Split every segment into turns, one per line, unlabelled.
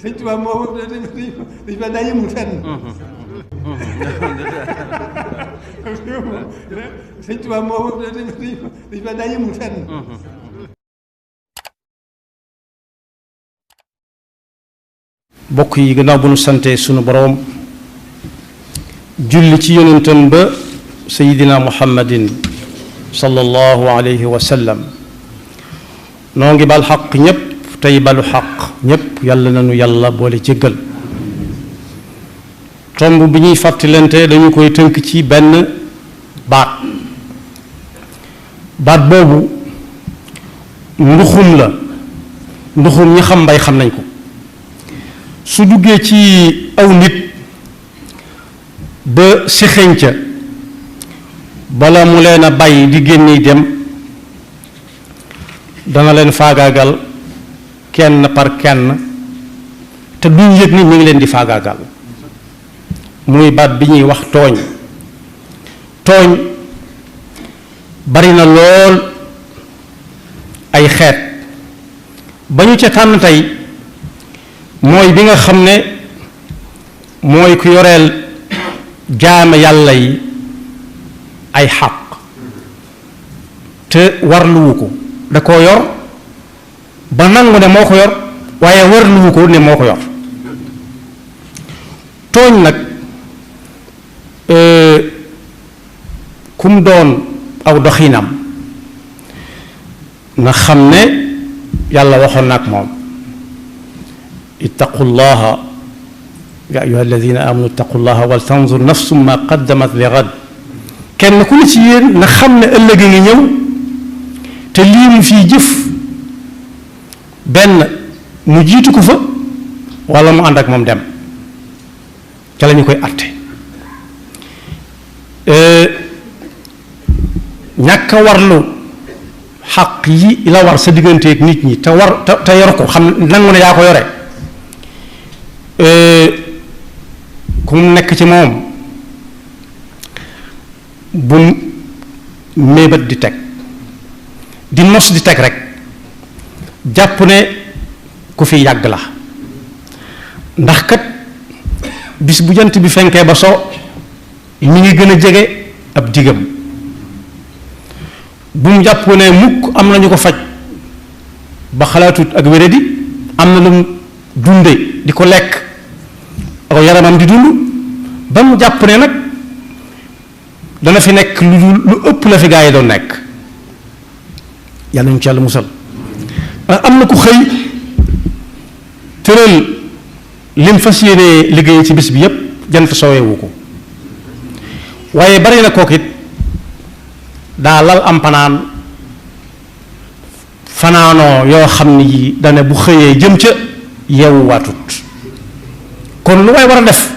sëñ Tuubaa moo dañ fa daa yëmul fenn. sëñ Tuubaa moo dañ fa daa yëmul fenn.
bokk yi gannaaw bu nu sante sunu boroom julli ci yonentam ba sayidina muhammadin sallallahu alayhi wa sallam noo ngi bal xaq ñépp tey balu xaq ñépp yàlla nanu yàlla boole jéggal tomb bi ñuy fàttalante dañu koy tënk ci benn baat boobu nduxum la nduxum ñi xam mbay xam nañ ko su duggee ci aw nit ba sexeñ ca bala mu leen a bàyyi di génne dem dana leen faagaagal kenn par kenn te duñ yëg ni ñu ngi leen di faagaagal muy baat bi ñuy wax tooñ tooñ bari na lool ay xeet ba ñu ca tànn tey mooy bi nga xam ne mooy ku yoreel jaame yàlla yi ay xaq te warluwu ko da koo yor ba nangu ne moo ko yor waaye warluwu ko ne moo ko yor tooñ nag kum doon aw doxinam na xam ne yàlla waxoon na ak moom ittaqu llaha ya ayuha alladina amanu ittaqu llaha wal tanzur nafsum ma qaddamat li gad kenn ku ne ci yéen na xam ne ëllëg a ngi ñëw te lii mu fii jëf benn mu jiitu ko fa wala mu ànd ak moom dem ca la ñu koy atte ñàkk a warlu xaq yi la war sa digganteeg nit ñi te war te yor ko xam nangu ne yaa ko yore ku mu nekk ci moom bu méebat di teg di nos di teg rek jàpp ne ku fi yàgg la ndax kat bis bu jant bi fenkee ba so mi ngi gën a jege ab digam bu mu jàpp ne mukk am na ñu ko faj ba xalaatut ak wéradi am na lu mu dunde di ko lekk aw yaramam di dund ba mu jàpp ne nag dana fi nekk lu ëpp la fi gaa yi doon nekk yàlla ñu ci yàlla musal am na ku xëy tëral lim fas yéenee liggéey ci bis bi yépp jant soowewu ko waaye bari na kooku it daa lal am fanaanoo yoo xam ne yi dane bu xëyee jëm ca yeewu waatut kon lu waay war a def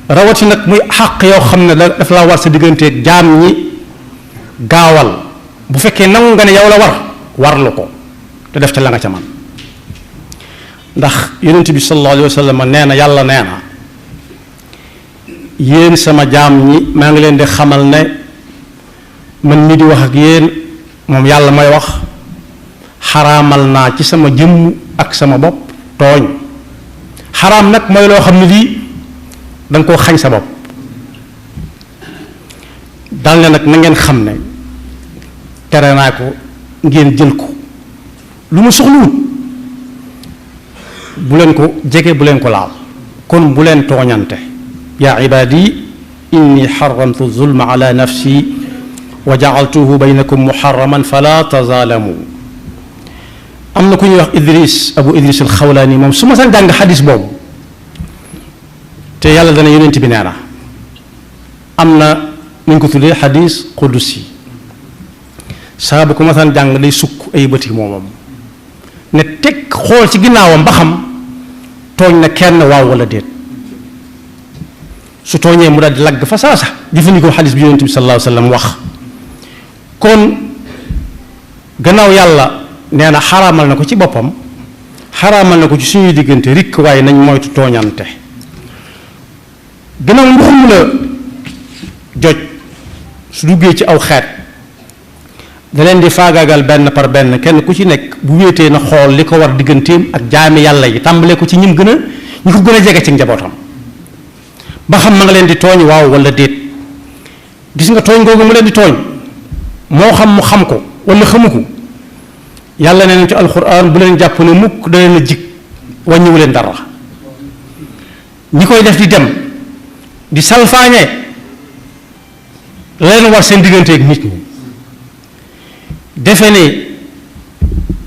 rawati nag muy xàq yoo xam ne daf la war sa digganteeg jaam ñi gaawal bu fekkee nangu nga ne yow la warlu ko te def ca la nga ca man ndax yonent bi sallallahu alayhi wa sallam nee na yàlla nee na yéen sama jaam ñi maa ngi leen di xamal ne man mi di wax ak yéen moom yàlla may wax xaraamal naa ci sama jëmm ak sama bopp tooñ xaraam nag mooy loo xam ne lii danga koo xañ sa bopp dal ne nag na ngeen xam ne tere naa ko ngeen jël ko lu mu soxluwut bu leen ko jege bu leen ko laal kon bu leen tooñante yaa ibaadi inni xaramtu zulma ala nafsi wa jacaltuhu baynakum muharraman fala tazaalamu am na ku ñuy wax abu idris alxawlaani moom su ma saan jàng xadis boobu te yàlla dana yonent bi nee na am na nu ñu ko tuddee xadis qudusi saa bu ko ma saan jàng day sukk ay bëti moomam ne teg xool ci ginnaawam ba xam tooñ na kenn waaw wala déet su tooñee mu daal di lagg fa saasa jëfandikoo xadis bi yonent bi sallallahu alayhi wa sallam wax kon gannaaw yàlla nee na xaraamal na ko ci boppam xaraamal na ko ci suñuy diggante rikk waaye nañ moytu tooñante gannaaw nduxum la joj su duggee ci aw xeet da leen di faagaagal benn par benn kenn ku ci nekk bu wéetee na xool li ko war digganteem ak jaami yàlla yi tàmbale ko ci ñi ko gën a jege ci njabootam ba xam ma nga leen di tooñ waaw wala déet. gis nga tooñ googu mu leen di tooñ moo xam mu xam ko wala xamu ko yàlla nee na ci alxuraan bu leen jàpp ne mukk da leen a jig wàññiwu leen dara. ñi koy def di dem di salfaañe la leen war seen digganteeg nit ñi defe ne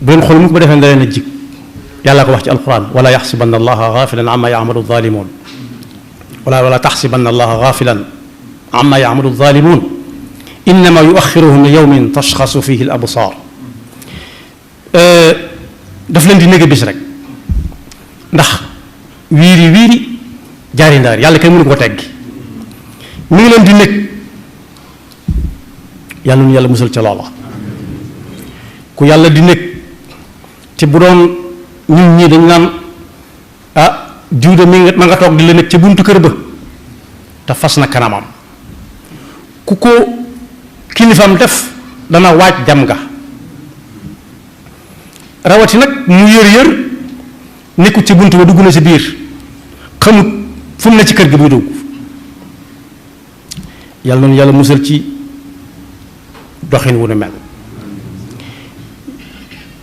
bu leen xool mukk ba defee ne da leen a jig yàlla ko wax ci alquran wala yaxsibanna allaha gaafilan amma yaamalu zalimun wala taxsibanna allaha gaafilan amma yaamalu zalimun innama yuaxiruhum li yawmin tashxasu fihi al absar daf leen di nége bis rek ndax wiiri jaari ndaar yàlla kenn mënu ko teggi mi ngi leen di nekk yàlla nu yàlla musal ca loola ku yàlla di nekk te bu doon ñun ñii dañ naan diw de ma nga toog di la nekk ca buntu kër ba te fas na kanamam ku ko kilifam def dana waaj dem nga rawati nag mu yër nekkut ci buntu ba dugg na ci biir xamut fu mu ne ci kër gi buy dugg yàlla noonu yàlla musal ci doxin wu nu mel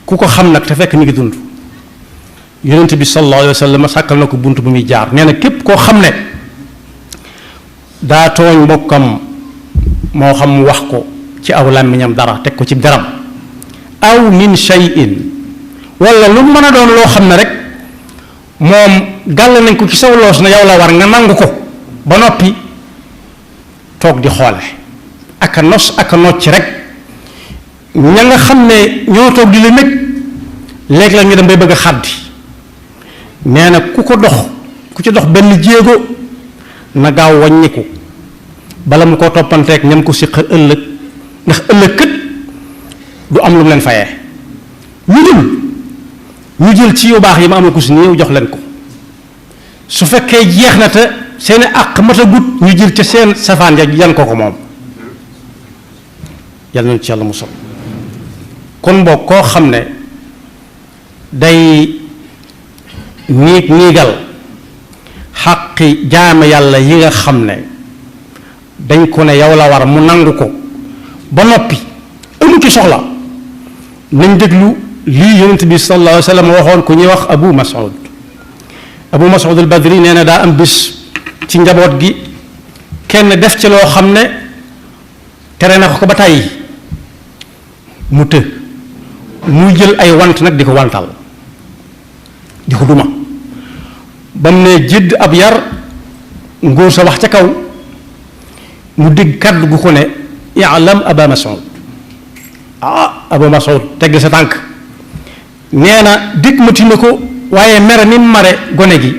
ku ko xam nag te fekk mi ngi dund yonent bi sallallahu alayhi wa sallam sàkkal na ko bunt bu muy jaar nee na képp koo xam ne daa tooñ mbokkam moo xam mu wax ko ci aw làmmiñam dara teg ko ci daram aw min shay'in wala lu mën a doon loo xam ne rek moom gàll nañ ko ci saw loos na yow la war nga nangu ko ba noppi toog di xoole ak a nos ak a nocc rek ña nga xam ne ñoo toog di la nekk léegi la ñu dem bay bëgg a xàddi nee na ku ci dox benn jéego na gaaw wàññiku bala mu ko toppanteeg ñam ko siq ëllëg ndax ëllëg kët du am lu mu leen fayee ñu jël ci yu baax yi ma am na ko si néew jox leen ko su fekkee jeex na te seeni àq matagut ñu jël ca seen safaan ja yan ko moom yàlla nañu ci yàlla musal kon boog koo xam ne day niigal xaqi jaame yàlla yi nga xam ne dañ ko ne yow la war mu nangu ko ba noppi amu ci soxla nañ déglu lii yonent bi sallallahu alayhi wa sallam waxoon ku ñuy wax Abu Mas'ud al-Badri nee na daa am bis ci njaboot gi kenn def ci loo xam ne tere na ko ba tàyyi mu muy jël ay want nag di ko wantal di ko duma ba mu ne jëdd ab yar ngóor sa wax ca kaw mu dégg kàddu gu ko ne i'lam Aba Mas'ud Abu Mas'ud tegg sa tànk nee na dikk mati na ko waaye mere ni mare gone gi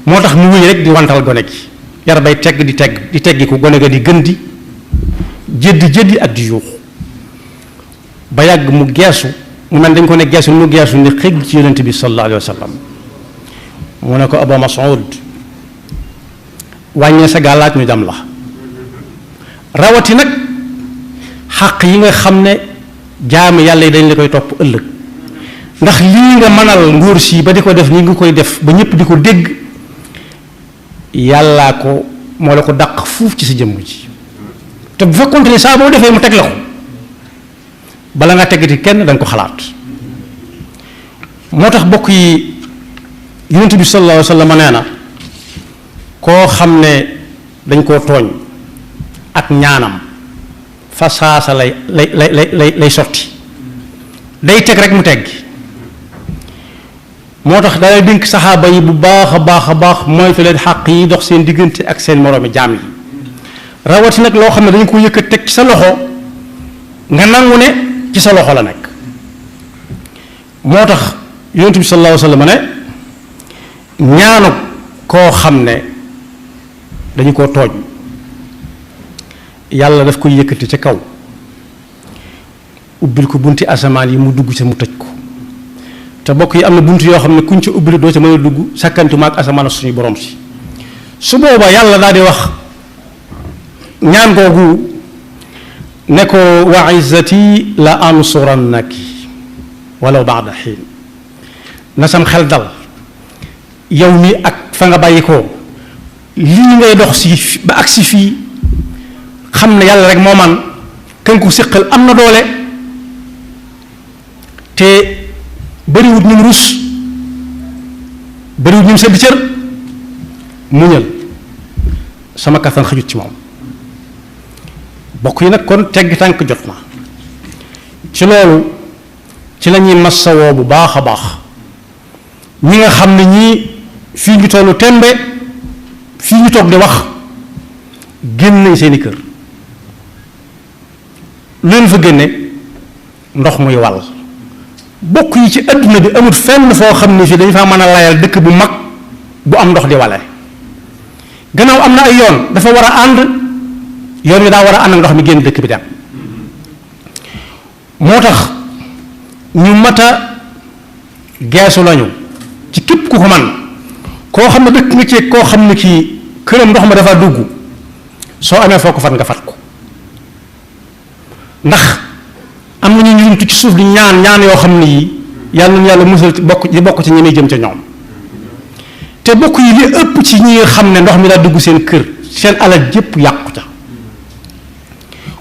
moo tax mu wéy rek di wantal gone gi yar bay di teggi ko gone ga di gën di jëddi ak di yuuxu ba yàgg mu geesu mu mel dañ ko ne geesu mu geesu ni xëgg ci yonent bi sallallahu alayhi wa sallam mu ne ko Abu Mas'ud wàññee sa gàllaaj ñu jam la rawati nag xaq yi nga xam ne jaami yàlla yi dañ la koy topp ëllëg ndax lii nga mënal nguur si ba di ko def ni nga koy def ba ñëpp di ko dégg yàllaa ko moo la ko dàq fuuf ci sa jëmm ji te bu fekkoonte ne saa boo defee mu teg la ko bala nga teggati kenn danga ko xalaat moo tax bokk yi yonent bi sallallahu alayhi wa sallam nee na koo xam ne dañ koo tooñ ak ñaanam fa saasa lay sotti day teg rek mu teggi moo tax dalay dénk saxaaba yi bu baax a baax moytu leen xàq yi dox seen diggante ak seen moroomi jaam yi rawati nag loo xam ne dañu ko yëkkat teg ci sa loxo nga nangu ne ci sa loxo la nekk moo tax yonent bi sallallahu alayhi wa sallam ne ñaanu koo xam ne dañu koo tooñ yàlla daf koy yëkkati ca kaw ubbil ko bunti asamaan yi mu dugg ca mu tëj ko te bokk yi am na bunt yoo xam ne kuñ ca ubbil doo ca mën a dugg sàkkantuma ak asamaan suñu borom si su boobaa yàlla daal di wax ñaan googu ne ko wa izzati la ansurannaki walaw ba'da xiin na sam xel dal yow mi ak fa nga bàyyi ko lii ngay dox si ba agsi fii xam ne yàlla rek moo man kan ko séqal am na doole te bariwut ñum rus bariwut ñum sedd cër muñal sama kattan xajut ci moom bokk yi nag kon tegg tànk jot na ci loolu ci la ñuy massawoo bu baax a baax ñi nga xam ne ñii fii ñu tollu tembe fii ñu toog di wax génn nañ seeni kër lu leen fa génne ndox muy wàll bokk yi ci adduna bi amul fenn foo xam ne fii dañu faa mën a layal dëkk bu mag bu am ndox di wale gannaaw am na ay yoon dafa war a ànd yoon wi daa war a ànd ak ndox mi génn dëkk bi dem moo tax ñu mat a geesu lañu ci képp ku ko man koo xam ne dëkk nga ci koo xam ne kii këram ndox ma dafa dugg soo amee foo ko fat nga fat ko ndax am na ñu ci suuf di ñaan yoo xam ne yi yàlla na yàlla musal bokk ci ñi may jëm ca ñoom te bokk yi li ëpp ci ñi nga xam ne ndox mi daa dugg seen kër seen alal jëpp yàqu ca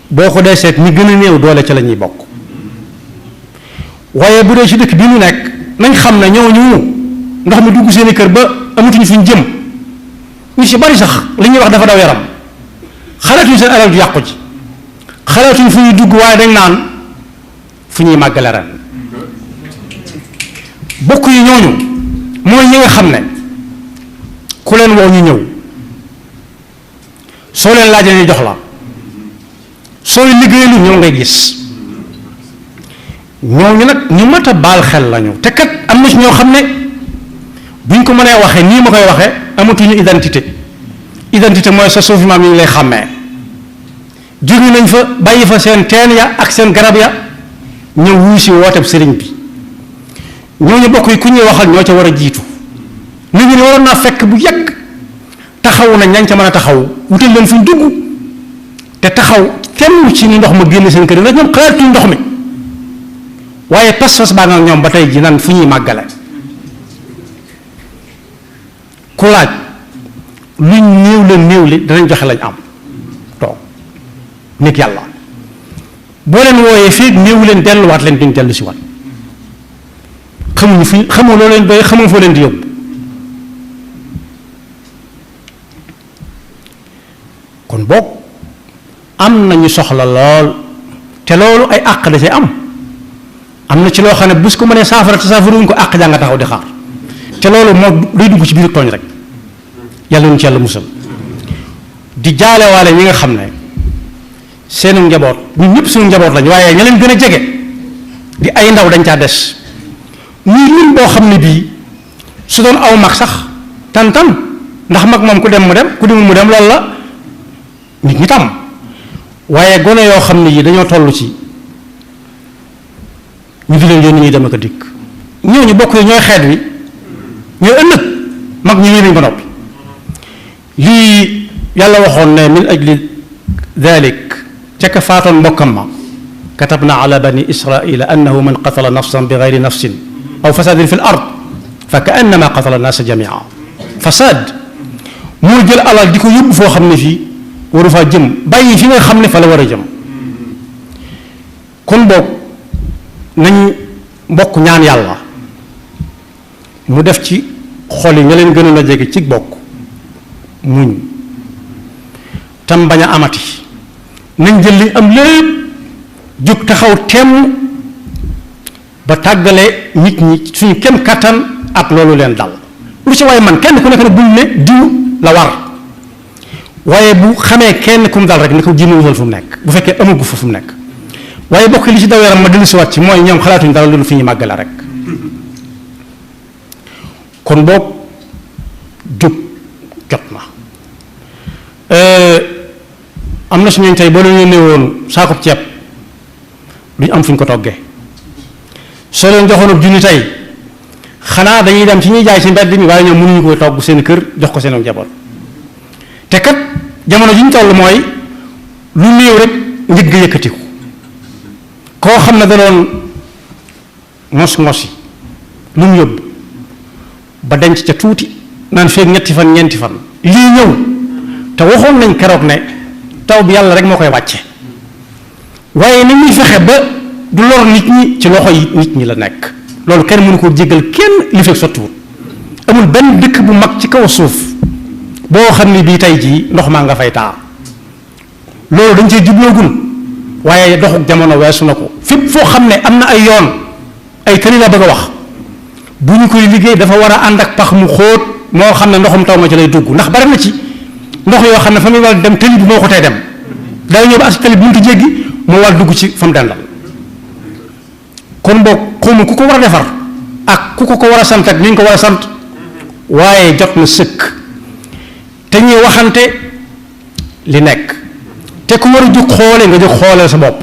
boo ko dee seet ñi gën a néew doole ca la ñuy bokk waaye bu dee ci dëkk bi mu nekk nañ xam ne ñooñu ndox mi dugg seen i kër ba amatuñu fuñ jëm ñu ci bari sax li ñuy wax dafa daw yaram xalaatuñu seen alal ju yàqu ji xalaatuñu fu ñuy dugg waaye dañ naan fu ñuy màggale ren bokk yi ñooñu mooy ñi nga xam ne ku leen woo ñu ñëw soo leen laajee ñu jox la sooy liggéeyalu ñoo ngay gis ñooñu nag ñu mat a baal xel lañu te kat am na ci ñoo xam ne buñ ko mënee waxee nii ma koy waxee amatuñu identité mooy sa suufi maam yi ngi lay xàmmee jóge nañ fa bàyyi fa seen teen ya ak seen garab ya ñëw wuy si wooteb sëriñ bi ñooñu bokk yi ku ñuy waxal ñoo ca war a jiitu nit ñi ne waroon naa fekk bu yàgg taxaw nañ ñañ ca mën a taxaw wutal leen fuñ dugg te taxaw kenn ci ni ndox ma génn seen kër yi ndax ñoom xalaatuñ ndox mi waaye pas-pas baa nga ñoom ba tey ji nan fu ñuy màggale ku laaj luñ néew li danañ joxe lañ am toog nit yàlla boo leen wooyee fii néew leen delluwaat leen duñ dellu si waat xamuñu fi xamoo loo leen doy xamoo foo leen di yóbbu kon boog am nañu soxla lool te loolu ay àq da cay am na ci loo xam ne bu su ko mënee saafara te saafaruñ ko àq jaa nga taxaw di xaar te loolu moo day dugg ci biir tooñ rek yàlla nañu ci yàlla musal di jaalewaale ñi nga xam ne seenu njaboot ñun ñëpp suñu njaboot lañ waaye ña leen gën a jege di ay ndaw dañ caa des muy lim boo xam ne bii su doon aw mag sax tan ndax mag moom ku dem mu dem ku demul mu dem loolu la nit ñi tam waaye gone yoo xam ne yi dañoo toll ci ñu di leen yónni ñuy dem ak a dikk ñooñu bokk yi ñooy xeet wi ñooy ëllëg mag ñu nañ ko noppi lii yàlla waxoon ne min ajli dalik ca ka faatoon mbokkam ma katabna ala bani israila annahu man qatala nafsan bi gayri nafsin aw fasadin fi l ard fa ka annama qatala naasa jamia fasad moo jël alal di ko yóbbu foo xam ne fii waru faa jëm bàyyi fi nga xam ne fa la war a jëm kon boog nañ mbokk ñaan yàlla mu def ci xol yi ña leen gënoon a jege ci bokk muñ tam bañ a amati nañ jël li am lépp jóg taxaw temm ba tàggale nit ñi suñu kem kattan ak loolu leen dal lu ci waaye man kenn ku nekk ne buñ ne diw la war waaye bu xamee kenn ku mu dal rek ni ko jéem a wutal fu mu nekk bu fekkee amagu fa fu mu nekk waaye bokk li ci daw yaram ma dellu si waat ci mooy ñoom xalaatuñ dara loolu fi ñu màggale rek kon boog jóg jot na am na suñu tey boo leen yónnee woon saakub ceeb duñ am fuñ ko toggee soo leen joxoon junni tey xanaa dañuy dem ci ñuy jaay ci mbedd mi waaye ñoom mënuñu ko togg seen kër jox ko seen njaboot te kat jamono ji ñu toll mooy lu néew rek njëgg yëkkatiku koo xam ne da doon mos-mosi lu mu yóbbu ba denc ca tuuti naan feeg ñetti fan ñeenti fan lii ñëw te waxoon nañ keroog ne taw bi yàlla rek moo koy wàcce waaye ni muy fexe ba du lor nit ñi ci loxo yi nit ñi la nekk loolu kenn mënu ko jéggal kenn li fekk sottiwut amul benn dëkk bu mag ci kaw suuf boo xam ne bii tey jii ndox maa nga fay taa loolu dañ cee jubloogul waaye doxuk jamono weesu na ko fépp foo xam ne am na ay yoon ay tëli la bëgg a wax bu ñu koy liggéey dafa war a ànd ak pax mu xóot moo xam ne ndoxum taw ma ci lay dugg ndax bari na ci ndox yoo xam ne fa muy war dem tëli bi moo ko tey dem day ñëw ba as tëli bi mënut a jéggi moo war dugg ci fa mu dendal kon boog xawma ku ko war a defar ak ku ko war a sant ak ni ñu ko war a sant waaye jot na sëkk te ñuy waxante li nekk te ku war a jóg xoole nga jóg xooleel sa bopp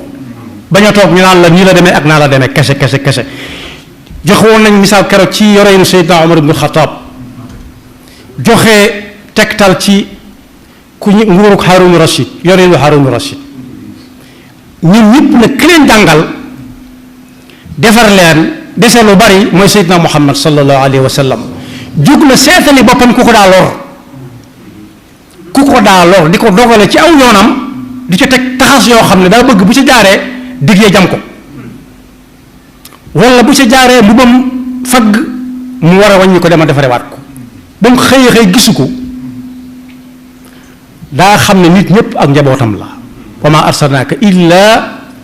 bañ a toog ñu naan la nii la demee ak naa la demee kese joxe woon nañ misaal keroog ci yoreenu Seydina Omar ibnu Xataab joxe tegtal ci ku ñu nguurug Haarunu Rashid yoreenu Haarunu Rashid ñun ñëpp nag ki leen jàngal defar leen dese lu bari mooy Seydina Muhammad sallallahu alayhi wa sallam jóg na seetali boppam ku ko daa lor di ko dogale ci aw yoonam di ca teg taxas yoo xam ne daa bëgg bu ca jaaree diggee jam ko wala bu ca jaaree bu bam fagg mu war a wàññi ko dema defarewaat ko ba mu xëy gisu ko daa xam ne nit ñëpp ak njabootam la wa ma arsalnaaka illa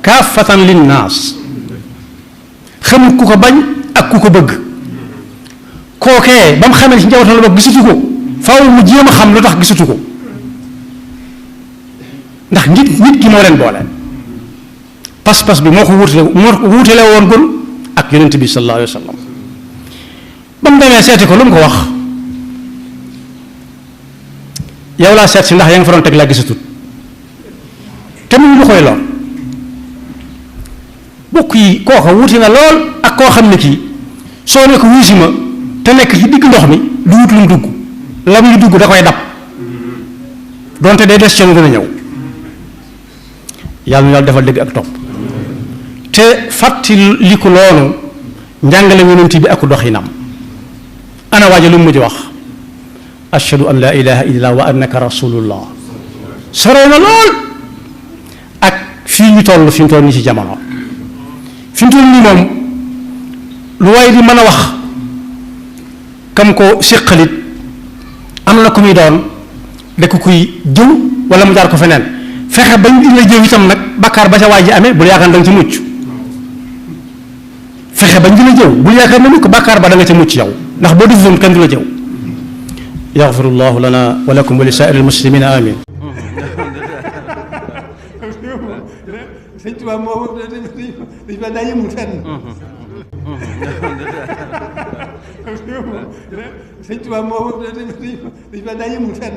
kaafatan linnaas xamut ku ko bañ ak ku ko bëgg kookee ba mu xamee ci njabootam la bokk gisatu ko faaw mu jéem a xam lu tax gisatu ko ndax nit ki moo leen boole pas-pas bi moo ko wuutale woon gun ak yonent bi sallallahu alayhi wa sallam ba mu demee seeti ko lu mu ko wax yow laa seet si ndax yaa nga fa doon teg laa gisatut te mu lu koy lool bokk yi kooka wuute na lool ak koo xam ne kii soo ne ko wuusi ma te nekk ci digg ndox mi du wut lu mu dugg la muy dugg da koy dab donte day des ca dana ñëw yàlla na yàlla defal dëgg ak topp te fàttali ko loolu njàngale yonent bi ak doxinam ana waaja lu mu mujj wax ashhadu an la ilaha illallah wa annaka rasulullah sore na lool ak fii ñu toll fi mu toll nii ci jamono fi mu toll nii moom lu waaye di mën a wax kam ko séqalit am na ku muy doon da ko kuy jëw wala mu jaar ko feneen fexe bañ di la jëw itam nag bakkaar ba ca waa ji amee bul yaakaar da nga ci mucc fexe bañ di la jëw bul yaakaar ne mukk bakkaar ba da nga ca mucc yow ndax boo defutoon kenn du la jëw yaxfirullahu lana wa lakum wa li saa'iril muslimina amin
sëñ Tuubaa moo dañ fa daa yëmul fenn sëñ Tuubaa moo dañ fa daa yëmul fenn